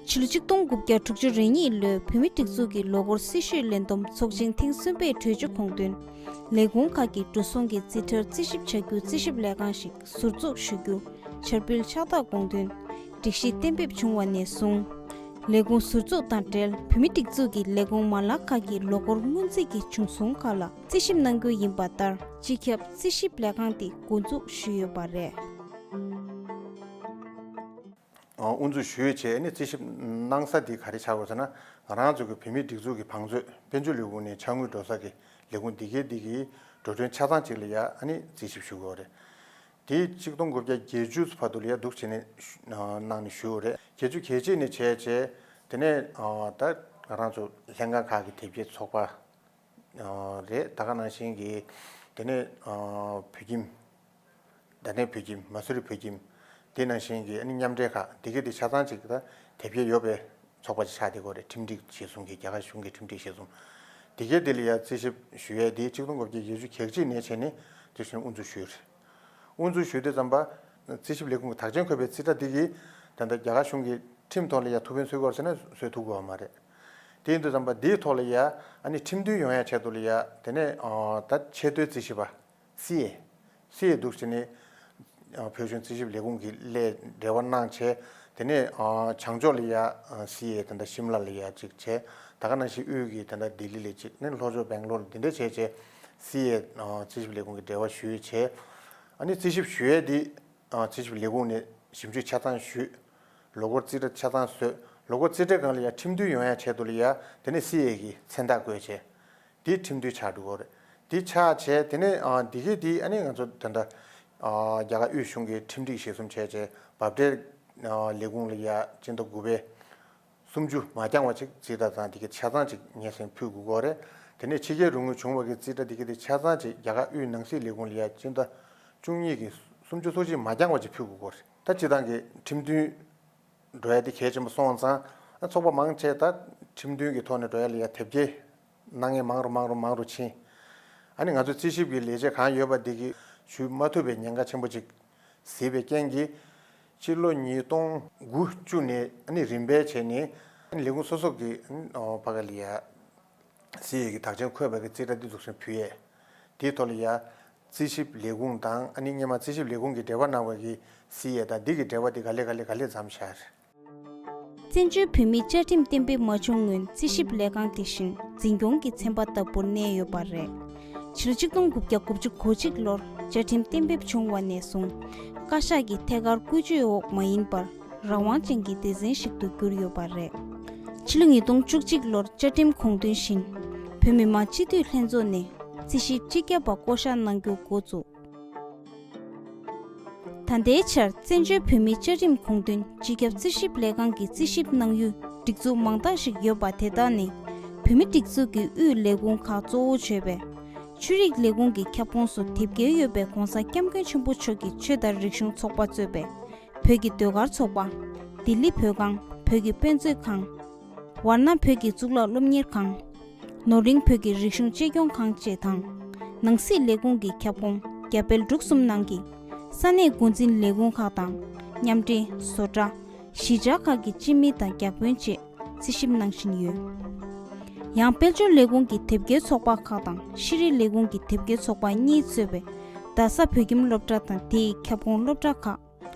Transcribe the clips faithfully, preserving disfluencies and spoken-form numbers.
ཕྱི་ལོ་ཆིག་སྟོང་དགུ་བརྒྱ་དྲུག་ཅུ་རེ་གཉིས་ལོའི་བོད་མིའི་སྒྲིག་འཛུགས་ཀྱི་ལོ་འཁོར་སྲི་ཞུའི་ལས་བསྡོམས་ཚོགས་ཆེན་ཐེངས་གསུམ་པའི་གྲོས་ཆོད་དགོངས་དོན། ལས་ཁུངས་ཁག་གི་འགྲོ་སོང་གི་རྩིས་ཁྲར་རྩིས་ཞིབ་བྱ་རྒྱུའི་རྩིས་ཞིབ་ལས་ཁང་ཞིག་ཟུར་འཛུགས་ཞུ་རྒྱུ། འཆར་འབུལ་ཕྱག་རྟགས་དགོངས་དོན། སྒྲིག་གཞི་གཏན་འབེབས་བྱུང་བ་ནས་བཟུང་། ལས་ཁུངས་ཟུར་འཛུགས་དང་འབྲེལ་བོད་མིའི་སྒྲིག་འཛུགས་ཀྱི་ལས་ཁུངས་མ་ལག་ཁག་གི་ལོ་འཁོར་སྔོན་རྩིས་ཀྱི་བྱུང་སོང་ཁག་ལ་རྩིས་ཞིབ་གནང་རྒྱུ་ཡིན་པ་ལྟར། སྤྱི་ཁྱབ་རྩིས་ཞིབ་ལས་ཁང་དེ་འགོ་འཛུགས་ཞུས་ཡོད་པ་རེད། དབུ་འཛུགས་ཞུས་བྱས་ནས་རྩིས་ཞིབ་གནང་ས་དེ་ག་རེ་ཆགས་དགོས་ཟེར་ན། ང་རང་ཚོ་གི་བོད་མིའི་སྒྲིག་འཛུགས་ཀྱི་བང་མཛོད་དཔལ་འབྱོར་ལས་ཁུངས་ནས་ཕྱག་དངུལ་འགྲོ་ས་གི་ལས་ཁུངས་འདི་གའི་འདི་གའི་འགྲོ་གྲོན་ཆ་ཚང་གཅིག་ལ་ཡ་ཨ་ནི་རྩིས་ཞིབ་ཞུ་དགོས་རེད། དེ་ཆིག་སྟོང་དགུ་བརྒྱ་བརྒྱད་ཅུ་བར་དུ་ལ་ཡ་འདུག་བྱས་ནས་གནང་ནས་ཞུ་དགོས་རེད། བརྒྱད་ཅུ་གྱ་གཅིག་ནས་བྱས་བྱས་དེ་ནས་ད་ང་རང་ཚོ་ལྷན་ཁང་ཁག་གི་དེབ་སྐྱེལ་ཚོགས་པ། རེད། ད་ག་ནང་བཞིན་གྱི་དེ་ནས་བོད་ཁྱིམ། ད་ནས་བོད་ཁྱིམ་མ་སུ་རི་བོད་ཁྱིམ། དེ་ནང་བཞིན་གྱི་ཨ་ནི་མཉམ་འབྲེལ་ཁག་དེ་གའི་དེ་ཆ་ཚང་ཅིག་ད་དེབ་སྐྱེལ་ཡོད་པའི་ཚོགས་པ་ཅིག་ཆགས་བསྡད་ཀྱི་ཡོད་རེད། ཁྲིམས་སྒྲིག་གཞིར་བཟུང་གི་རྒྱ་གར་གཞུང་གི་ཁྲིམས་སྒྲིག་གཞིར་བཟུང་། དེ་གའི་དེ་ལ་ཡ་རྩིས་ཞིབ་ཞུ་ཡས་དེ་ཆིག་སྟོང་དགུ་བརྒྱ་བརྒྱད་ཅུ་གྱ་གཅིག་ནས་བྱས་ནས་དེ་བཞིན་དབུ་འཛུགས་ཞུས་རེད། དབུ་འཛུགས་ཞུས་དུས་ཙམ་པ་རྩིས་ཞིབ་ལས་ཁུངས་ཀྱི་དག་ཆེན་འཁོད་པའི་རྩིས་ཁྲ་འདི་གིས་ད་ལྟ་རྒྱ་གར་གཞུང་གི་ཁྲིམས་ཐོག་ལ་ཡ་ཐུགས་ཕན་གསོས་ཀྱི་ཡོད་རེད་ཟེར་ན་གསོས་ཐུབ་ཀྱི་ཡོད་མ་རེད། དེ་ཡིན་དུས་ཙམ་པ་འདིའི་ཐོག་ལ་ཡ་ཨ་ནི་ཁྲིམས་མཐུན་ཡོང་ཡ་ཆེད་དུ་ལ་ཡ་དེ་ནས་ད་ཆེས་མཐོའི་རྩིས་ཞིབ་པ་སི་ཨེ། སི་ཨེ་འདུག་བྱས་ནས་བོད་གཞུང་རྩིས་ཞིབ་ལས་ཁུངས་ཀྱི་ལས་འབྲེལ་བ་གནང་བྱས། དེ་ནས་བྱང་ཕྱོགས་ལ་ཡ་སི་ཨེ་དེ་འདྲ་ཤིམ་ལ་ལ་ཡ་གཅིག་བྱས། ད་ག་ནང་བཞིན་དབུས་ཀྱི་དེ་འདྲ་ལྡི་ལི་ལ་གཅིག་ནས་ལྷོ་ཕྱོགས་སྦེང་ལོར་འདི་འདྲ་བྱས་བྱས་སི་ཨེ་རྩིས་ཞིབ་ལས་ཁུངས་ཀྱི་འབྲེལ་བ་ཞུས་བྱས། ཨ་ནི་རྩིས་ཞིབ་ཞུ་ཡས་འདི། རྩིས་ཞིབ་ལས་ཁུངས་ནས་ཞིབ་འཇུག་ཆ་ཚང་ཞུས། ལོ་འཁོར་རྩིས་ཁྲ་ཆ་ཚང་བཟོས། ལོ་འཁོར་རྩིས་ཁྲའི་སྒང་ལ་ཡང་ཁྲིམས་མཐུན་ཡོང་ཡ་ཆེད་དུ་ལ་ཡ་དེ་ནས་སི་ཨེ་གི་མཚན་རྟགས་བཀོད་བྱས། དེ་ཁྲིམས་མཐུན་ཆགས་འགྲོ་གི་རེད། དེ་ཆགས་བྱས་དེ་ནས་འདི་གའི་དེ་ཨ་ནི་ང་ཚོ་ད་ལྟ་རྒྱ་གར་དབུས་གཞུང་གི་ཁྲིམས་སྒྲིག་གཞིར་བཟུང་བྱས་བྱས་འབབ་ཁྲལ་ལས་ཁུངས་ལ་ཡ་སྤྱི་ཟླ་དགུ་པའི་སུམ་ཅུ་མ་འགྱངས་པ་ཅིག་རྩིས་ཁྲ་དང་དེ་གའི་ཆ་ཚང་ཅིག་སྙན་སེང་ཕུལ་དགོས་ཀྱི་རེད། དེ་ནས་ཕྱི་རྒྱལ་རུ་དངུལ་བྱུང་བ་གི་རྩིས་ཁྲ་དེ་གའི་དེ་ཆ་ཚང་ཅིག་རྒྱ་གར་དབུས་ནང་སྲིད་ལས་ཁུངས་ལ་ཡ་སྤྱི་ཟླ་བཅུ་གཉིས་ཀྱི་སུམ་ཅུ་སོ་གཅིག་མ་འགྱངས་པ་ཅིག་ཕུལ་དགོས་ཀྱི་རེད། ད་སྤྱི་བཏང་གི་ཁྲིམས་མཐུན་འགྲོ་ཡ་དེ་གལ་ཆེན་པོ་སོང་ཙང་ཚོགས་པ་མང་ཆེ་ད་ཁྲིམས་མཐུན་གྱི་ཐོག་ནས་འགྲོ་ཡ་ལ་ཡ་དེབ་སྐྱེལ་གནང་མཁན་མང་རུ་མང་རུ་མང་རུ་ཕྱིན། ཨ་ནི་ང་ཚོ་རྩིས་ཞིབ་ཀྱི་ལས་བྱེད་གང་ཡོད་པ་འདི་གི་ཞུ་མ་ཐུབ་པའི་ཉེན་ཁ་ཆེན་པོ་ཅིག་གཟིགས་པའི་རྐྱེན་གྱིས། ཕྱི་ལོ་ཉིས་སྟོང་དགུ་བཅུ་ནས་ཨ་ནི་རིམ་པས་བྱས་ནས་ཨ་ནི་ལས་ཁུངས་སོ་སོ་གི་ཨ་ནི་ཕ་ག་ལ་ཡ་སི་ཨེ་གི་དག་ཆེན་འཁོད་པ་གི་རྩིས་ཁྲ་འདི་འཛུགས་སྐྲུན་ཕུལ་ཡས། དེའི་ཐོག་ལ་ཡ་རྩིས་ཞིབ་ལས་ཁུངས་དང་ཨ་ནི་སྔོན་མ་རྩིས་ཞིབ་ལས་ཁུངས་ཀྱི་འབྲེལ་བ་གནང་བ་གི་སི་ཨེ་དང་འདི་གི་འབྲེལ་བ་འདི་ག་ལེ་ག་ལེ་ག་ལེ་མཚམས་བཞག་རེད། བཙན་བྱོལ་བོད་མིའི་བཅའ་ཁྲིམས་གཏན་འབེབས་མ་བྱུང་སྔོན་རྩིས་ཞིབ་ལས་ཁང་དེ་བཞིན་འཛིན་སྐྱོང་གི་ཚན་པ་ལྟ་བུར་གནས་ཡོད་པ་རེད། ཕྱི་ལོ་ཆིག་སྟོང་དགུ་བརྒྱ་དགུ་བཅུ་གོ་གཅིག་ལོར་བཅའ་ཁྲིམས་གཏན་འབེབས་བྱུང་བ་ནས་བཟུང་། བཀའ་ཤག་གི་ཐད་ཀར་བཀོལ་སྤྱོད་འོག་མ་ཡིན་པར་རང་དབང་ཅན་གྱི་སྡེ་ཚན་ཞིག་ཏུ་གྱུར་ཡོད་པ་རེད། ཕྱི་ལོ་ཉིས་སྟོང་བཅུ་གཅིག་ལོར་བཅའ་ཁྲིམས་དགོངས་དོན་བཞིན་བོད་མི་མང་སྤྱི་འཐུས་ལྷན་ཚོགས་ནས་རྩིས་ཞིབ་སྤྱི་ཁྱབ་པ་བསྐོ་གཞག་གནང་རྒྱུ་འགོ་བཙུགས། ད་ལྟའི་ཆར་བཙན་བྱོལ་བོད་མིའི་བཅའ་ཁྲིམས་དགོངས་དོན་སྤྱི་ཁྱབ་རྩིས་ཞིབ་ལས་ཁང་གིས་རྩིས་ཞིབ་གནང་ཡུལ་སྒྲིག་འཛུགས་མང་དག་ཞིག་ཡོད་པ་དེ་དག་ནི་བོད་མིའི་སྒྲིག་འཛུགས་ཀྱི་དབུས་ལས་ཁུངས་ཁག་གཙོ་བོ་བྱས་པའི་ཆོས་རིག་ལས་ཁུངས་ཀྱི་ཁྱབ་ཁོངས་སུ་དེབ་སྐྱེལ་ཡོད་པའི་༧གོང་ས་༧སྐྱབས་མགོན་ཆེན་པོ་མཆོག་གི་ཆོས་དང་རིག་གཞུང་ཚོགས་པ་གཙོས་པའི་བོད་ཀྱི་ཟློས་གར་ཚོགས་པ། ལྡི་ལི་བོད་ཁང་། བོད་ཀྱི་དཔེ་མཛོད་ཁང་། ཝར་ན་བོད་ཀྱི་གཙུག་ལག་སློབ་གཉེར་ཁང་། ནོར་གླིང་བོད་ཀྱི་རིག་གཞུང་གཅེས་སྐྱོང་ཁང་བཅས་དང་། ནང་སྲིད་ལས་ཁུངས་ཀྱི་ཁྱབ་ཁོངས་རྒྱ་བལ་འབྲུག་གསུམ་ནང་གི་ས་གནས་འགོ་འཛིན་ལས་ཁུངས་ཁག་དང་། མཉམ་འབྲེལ་བཟོ་གྲྭ། གཞིས་ཆགས་ཁག་གི་སྤྱི་མི་དང་བརྒྱ་དཔོན་བཅས་རྩིས་ཞིབ་གནང་བཞིན་ཡོད། ཡང་དཔལ་འབྱོར་ལས་ཁུངས་ཀྱི་དེབ་སྐྱེལ་ཚོགས་པ་ཁག་དང་ཤེས་རིག་ལས་ཁུངས་ཀྱི་དེབ་སྐྱེལ་ཚོགས་པ་གཉིས་གཙོས་པའི་རྡ་ས་བོད་ཁྱིམ་སློབ་གྲྭ་དང་དེའི་ཁྱབ་ཁོངས་སློབ་གྲྭ་ཁག་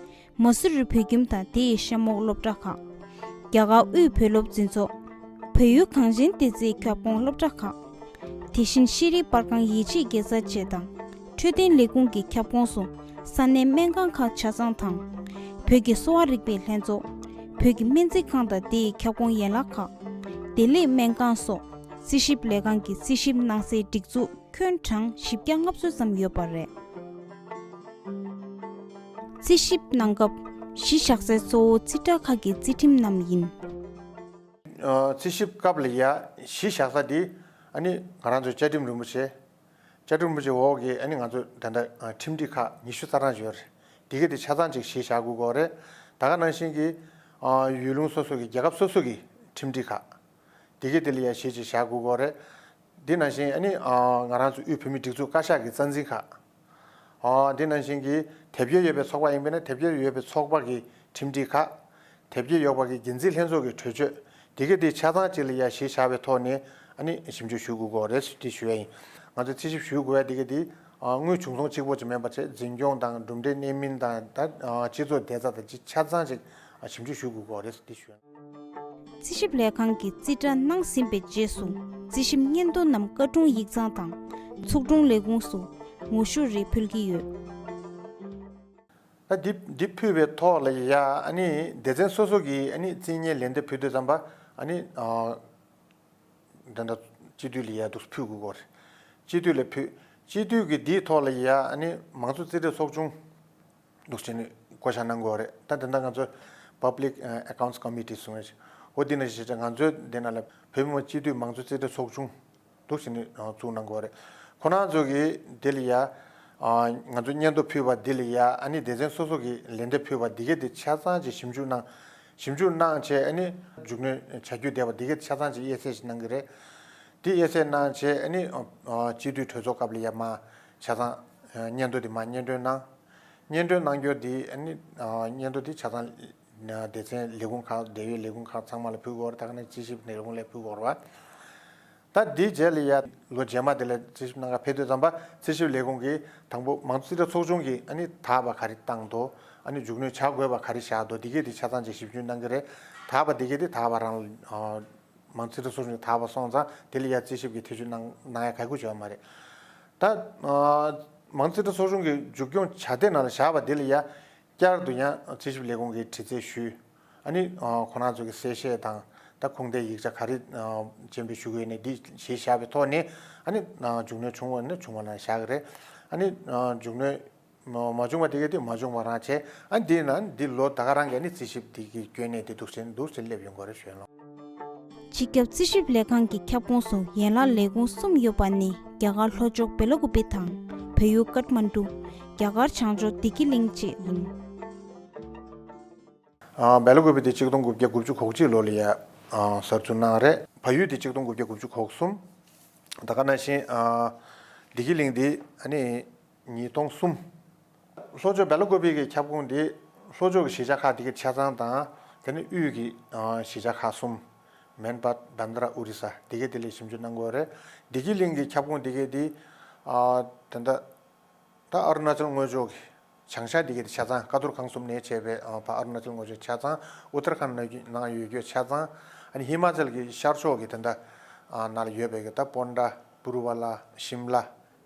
མ་སུ་རི་བོད་ཁྱིམ་དང་དེ་ཡི་གཤམ་འོག་སློབ་གྲྭ་ཁག་རྒྱ་གར་དབུས་བོད་སློབ་འཛིན་ཚོགས། བལ་ཡུལ་གངས་ཅན་བདེ་རྩའི་ཁྱབ་ཁོངས་སློབ་གྲྭ་ཁག་དེ་བཞིན་ཤེས་རིག་པར་ཁང་ཡིད་ཆེས་དགེ་རྩ་བཅས་དང་འཕྲོད་བསྟེན་ལས་ཁུངས་ཀྱི་ཁྱབ་ཁོངས་སུ་ས་གནས་སྨན་ཁང་ཁག་ཆ་ཚང་དང་། བོད་ཀྱི་གསོ་བ་རིག་པའི་ལྷན་ཚོགས། བོད་ཀྱི་སྨན་རྩིས་ཁང་དང་དེ་ཡི་ཁྱབ་ཁོངས་ཡན་ལག་ཁག་བདེ་ལེགས་སྨན་ཁང་སོགས་རྩིས་ཞིབ་ལས་ཁང་གིས་རྩིས་ཞིབ་གནང་སའི་སྒྲིག་འཛུགས་ཁྱོན་གྲངས་བཞི་བརྒྱ་ལྔ་བཅུ་ཙམ་ཡོད་པ་རེད། རྩིས་ཞིབ་གནང་སྐབས་གཞི་བཞག་སའི་གཙོ་བོ་རྩིས་ཁྲ་ཁག་གི་རྩིས་ཁྲིམས་རྣམས་ཡིན། རྩིས་ཞིབ་སྐབས་ལ་ཡ་གཞི་བཞག་ས་དེ་ཨ་ནི་ང་རང་ཚོའི་བཅའ་ཁྲིམས་རིན་པོ་ཆེ། བཅའ་ཁྲིམས་རིན་པོ་ཆེ་འོག་གི་ཨ་ནི་ང་ཚོ་ད་ལྟ་ཁྲིམས་སྒྲིག་ཁག་ཉི་ཤུ་རྩ་གྲངས་ཡོད་རེད། དེ་གའི་དེ་ཆ་ཚང་ཅིག་གཞི་བཞག་དགོས་ཀྱི་རེད། ད་ག་ནང་བཞིན་གྱི་ཡུལ་ལུང་སོ་སོ་གི་རྒྱལ་ཁབ་སོ་སོ་གི་ཁྲིམས་སྒྲིག་ཁག་དེ་གའི་དེ་ལ་ཡ་གཞི་ཅིག་བཞག་དགོས་ཀྱི་རེད། འདི་ནང་བཞིན་ཨ་ནི་ང་རང་ཚོ་དབུས་བོད་མིའི་སྒྲིག་འཛུགས་བཀའ་ཤག་གི་རྩ་འཛིན་ཁག་འདི་ནང་བཞིན་གྱི་དེབ་སྐྱེལ་ཡོད་པའི་ཚོགས་པ་ཡིན་པས་ན་དེབ་སྐྱེལ་ཡོད་པའི་ཚོགས་པ་གི་ཁྲིམས་སྒྲིག་ཁག་དེབ་སྐྱེལ་ཡོད་པ་གི་འགན་འཛིན་ལྷན་ཚོགས་ཀྱི་གྲོས་ཆོད་དེ་ག་དེ་ཆ་ཚང་ཅིག་ལ་ཡ་གཞི་བཞག་པའི་ཐོག་ནས་ཨ་ནི་ཞིབ་འཇུག་ཞུ་དགོས་ཀྱི་རེད་ཟེར་དེ་ཞུ་ཡ་ཡིན། ང་ཚོས་རྩིས་ཞིབ་ཞུ་དགོས་ཡ་དེ་ག་དེ་དངུལ་བྱུང་སོང་གཅིག་པོ་ཅིག་མིན་པ་བྱས་འཛིན་སྐྱོང་དང་གྲུབ་འབྲས་གནད་སྨིན་དང་ད་སྤྱི་ཚོགས་བདེ་རྩ་དང་ཅི་ཆ་ཚང་ཅིག་ཞིབ་འཇུག་ཞུ་དགོས་ཀྱི་རེད་ཟེར་དེ་ཞུ་ཡ་ཡིན། རྩིས་ཞིབ་ལས་ཁང་གིས་རྩིས་ཁྲ་གནང་ཟིན་པའི་རྗེས་སུ་རྩིས་ཞིབ་སྙན་ཐོ་རྣམས་བཀའ་དྲུང་ཡིག་ཚང་དང་ཚོགས་དྲུང་ལས་ཁུངས་སུ་ངོ་ཤོག་རེ་ཕུལ་གྱི་ཡོད། ད་འདི་འདི་ཕུལ་བའི་ཐོག་ལ་ཡ་ཨ་ནི་སྡེ་ཚན་སོ་སོ་གིས་ཨ་ནི་རྩིས་སྙན་ལན་འདེབས་ཕུལ་དུས་ཙམ་པ་ཨ་ནི་ཨ་ད་ལྟ་སྤྱི་འཐུས་ལ་ཡ་འདུག་ཕུལ་དགོས་ཀྱི་རེད། སྤྱི་འཐུས་ལ་ཕུལ། སྤྱི་འཐུས་ཀྱིས་འདིའི་ཐོག་ལ་ཡ་ཨ་ནི་མང་གཙོ་རྩིས་ཁྲའི་ཚོགས་ཆུང་འདུག་བྱས་ནས་བསྐོ་བཞག་གནང་དགོས་རེད། ད་དེ་འདྲ་ང་ཚོ་Public Accounts Committee་གསུངས་རེད། འོ་འདི་ནང་བཞིན་བྱས་ང་ཚོའི་འདི་ནང་ལ་བོད་མི་མང་སྤྱི་འཐུས་མང་གཙོ་རྩིས་ཁྲའི་ཚོགས་ཆུང་འདུག་བྱས་ནས་བཙུགས་གནང་དགོས་རེད། ཁོ་རང་ཚོ་གིས་འདི་ལ་ཡ་ང་ཚོ་སྙན་ཐོ་ཕུལ་བ་འདི་ལ་ཡ་ཨ་ནི་སྡེ་ཚན་སོ་སོ་གིས་ལན་འདེབས་ཕུལ་བ་འདི་གས་དེ་ཆ་ཚང་ཅིག་ཞིབ་འཇུག་གནང་། ཞིབ་འཇུག་གནང་བྱས་ཨ་ནི་མཇུག་གནོན་བྱ་རྒྱུ་བསྡད་པ་འདི་གས་ཆ་ཚང་ཅིག་དབྱེ་གསལ་ཞིག་གནང་གི་རེད། དེ་དབྱེ་གསལ་གནང་བྱས་ཨ་ནི་སྤྱི་འཐུས་གྲོས་ཚོགས་སྐབས་ལ་ཡ་མ་ཆ་ཚང་སྙན་ཐོ་དེ་མ་སྙན་སྒྲོན་གནང་། སྙན་སྒྲོན་གནང་རྒྱུ་དེ་ཨ་ནི་སྙན་ཐོ་དེ་ཆ་ཚང་སྡེ་ཚན་ལས་ཁུངས་ཁག་འབྲེལ་ཡོད་ལས་ཁུངས་ཁག་ཚང་མ་ལ་ཕུལ་དགོས་རེད། ད་ག་ནང་རྩིས་ཞིབ་ལས་ཁུངས་ལ་ཕུལ་དགོས་རེད་བ། ད་འདིའི་རྗེས་ལ་ཡ་ལོ་རྗེས་མ་དེ་ལ་རྩིས་ཞིབ་གནང་ག་ཕེབས་དུས་ཙམ་པ་རྩིས་ཞིབ་ལས་ཁུངས་ཀྱིས་དང་པོ་མང་གཙོ་རྩིས་ཁྲ་ཚོགས་ཆུང་གིས་ཨ་ནི་དག་པ་ག་རེ་བཏང་འདུག་ཨ་ནི་མཇུག་གནོན་བྱ་དགོས་པ་ག་རེ་བཞག་འདུག་འདི་གས་དེ་ཆ་ཚང་ཅིག་ཞིབ་འཇུག་གནང་གི་རེད། དག་པ་འདི་གས་དེ་དག་པ་རང་ཨ་མང་གཙོ་རྩིས་ཁྲ་ཚོགས་ཆུང་གིས་དག་པ་སོང་ཙང་དེ་ལ་ཡ་རྩིས་ཞིབ་ཀྱིས་ཐེ་བྱུས་གནང་གནང་ཡ་ག་གུ་བྱས་པ་མ་རེད། ད་ཨ་མང་གཙོ་རྩིས་ཁྲ་ཚོགས་ཆུང་གིས་མཇུག་སྐྱོང་བྱ་དེ་ནང་ལ་བཞག་པ་དེ་ལ་ཡ། བསྐྱར་དུ་ཡང་རྩིས་ཞིབ་ལས་ཁུངས་ཀྱིས་དྲི་རྩད་ཞུས། ཨ་ནི་ཁོ་རང་ཚོ་གི་གསལ་བཤད་དང་ད་ཁུངས་ལྡན་ཡིག་ཆ་ག་རེ་སྤྱན་འབུལ་ཞུ་གི་ཡོད་ནས་འདི་གཞི་བཞག་པའི་ཐོག་ནས་ཨ་ནི་མཇུག་གནོན་བྱུང་བ་ནི་བྱུང་བ་ནང་བཞག་གི་རེད། ཨ་ནི་མཇུག་གནོན་མ་བྱུང་བ་དེ་གས་དེ་མ་བྱུང་བ་རང་བྱས། ཨ་ནི་འདི་ན་འདི་ལོ་ད་ག་རང་གི་ཨ་ནི་རྩིས་ཞིབ་དེ་གི་སྐྱོན་གནས་དེ་འདུག་ཟེར་འདུག་ཟེར་སླེབས་ཡོང་གི་རེད་ཞུས་ལོ། སྤྱི་ཁྱབ་རྩིས་ཞིབ་ལས་ཁང་གི་ཁྱབ་ཁོངས་སུ་ཡན་ལག་ལས་ཁུངས་གསུམ་ཡོད་པ་ནི་རྒྱ་གར་ལྷོ་ཕྱོགས་བེ་ལ་ཀུ་པི་དང་བལ་ཡུལ་ཀཏ་མན་གྲུ། རྒྱ་གར་བྱང་ཕྱོགས་བདེ་སྐྱིད་གླིང་བཅས་ཡིན། ཨ་བེ་ལ་ཀུ་པི་དེ་གཅིག་སྟོང་དགུ་བརྒྱ་དགུ་བཅུ་གོ་གཅིག་ལོ་ལ་ཡ་ཨ་གསར་འཛུགས་གནང་རེད། བལ་ཡུལ་དེ་གཅིག་སྟོང་དགུ་བརྒྱ་དགུ་བཅུ་གོ་གསུམ། ད་ག་ནང་བཞིན་ཨ་བདེ་སྐྱིད་གླིང་དེ་ཨ་ནི་ཉིས་སྟོང་གསུམ། ལྷོ་ཕྱོགས་བེ་ལ་ཀུ་པི་གི་ཁྱབ་ཁོངས་དེ་ལྷོ་ཕྱོགས་ཀྱི་གཞིས་ཆགས་ཁག་དེ་གའི་ཆ་ཚང་དང་དེ་ནས་དབུས་ཀྱི་ཨ་གཞིས་ཆགས་ཁག་གསུམ། མན་པད། བན་དྷ་ར། ཨོ་རི་ས། དེ་གའི་དེ་ལ་ཞིབ་འཇུག་གནང་དགོས་རེད། བདེ་སྐྱིད་གླིང་གི་ཁྱབ་ཁོངས་དེ་གའི་དེ་ཨ་དེ་འདྲ། ད་ཨ་རུ་ན་ཅལ་དངོས་ཕྱོགས་ཀྱི་བྱང་ཤར་དེ་གའི་དེ་ཆ་ཚང་། ཀ་ཐོར་ཁང་གསུམ་ནས་བྱས་པའི་ཨ་ཕ་ཨ་རུ་ན་ཅལ་དངོས་ཕྱོགས་ཆ་ཚང་། ཨུ་ཏར་ཁཱན་ནང་ཡོད་རྒྱུ་ཆ་ཚང་། ཨ་ནི་ཧི་མ་ཅལ་གྱི་ཤར་ཕྱོགས་ཀྱི་དེ་འདྲ་ཨ་ནང་ལ་ཡོད་པའི་གི་ད་པོན་ཌ། པུ་རུ་ཝ་ལ། ཤིམ་ལ།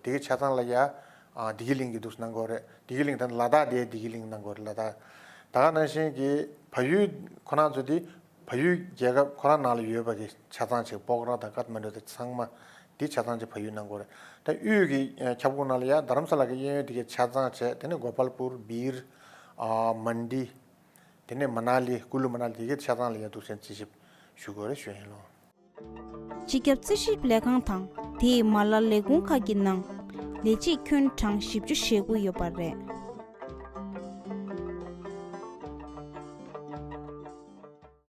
དེ་གའི་ཆ་ཚང་ལ་ཡ་ཨ་བདེ་སྐྱིད་གླིང་གི་འདུག་གནང་དགོས་རེད། བདེ་སྐྱིད་གླིང་དང་ལ་དྭགས་དེ་བདེ་སྐྱིད་གླིང་གནང་དགོས་རེད། ལ་དྭགས། ད་ག་ནང་བཞིན་གྱི་བལ་ཡུལ་ཁོ་རང་ཚོ་དེ་བལ་ཡུལ་རྒྱལ་ཁབ་ཁོ་རང་ནང་ལ་ཡོད་པ་གི་ཆ་ཚང་ཅིག་པོག་ར་དང་ཀཏ་མན་ཌུ་དེ་ཚང་མ་དེ་ཆ་ཚང་ཅིག་བལ་ཡུལ་གནང་དགོས་རེད། ད་དབུས་ཀྱི་ཨ་ཁྱབ་ཁོངས་ནང་ལ་ཡ་དྷ་རམ་ས་ལ་གི་གཡས་གཡོན་དེ་གའི་ཆ་ཚང་བྱས། དེ་ནས་གོ་པལ་པུར། སྦིར། ཨ་མན་ཌི། དེ་ནས་མ་ན་ལི། ཀུ་ལུ་མ་ན་ལི། དེ་གའི་ཆ་ཚང་ལ་ཡ་འདུག་སེ་རྩིས་ཞིབ་ཞུ་དགོས་རེད་ཞུ་ཡིན་ལོ། སྤྱི་ཁྱབ་རྩིས་ཞིབ་ལས་ཁང་དང་དེའི་མ་ལག་ལས་ཁུངས་ཁག་གི་ནང་ལས་བྱེད་ཁྱོན་གྲངས་བཞི་བཅུ་ཞེ་དགུ་ཡོད་པ་རེད།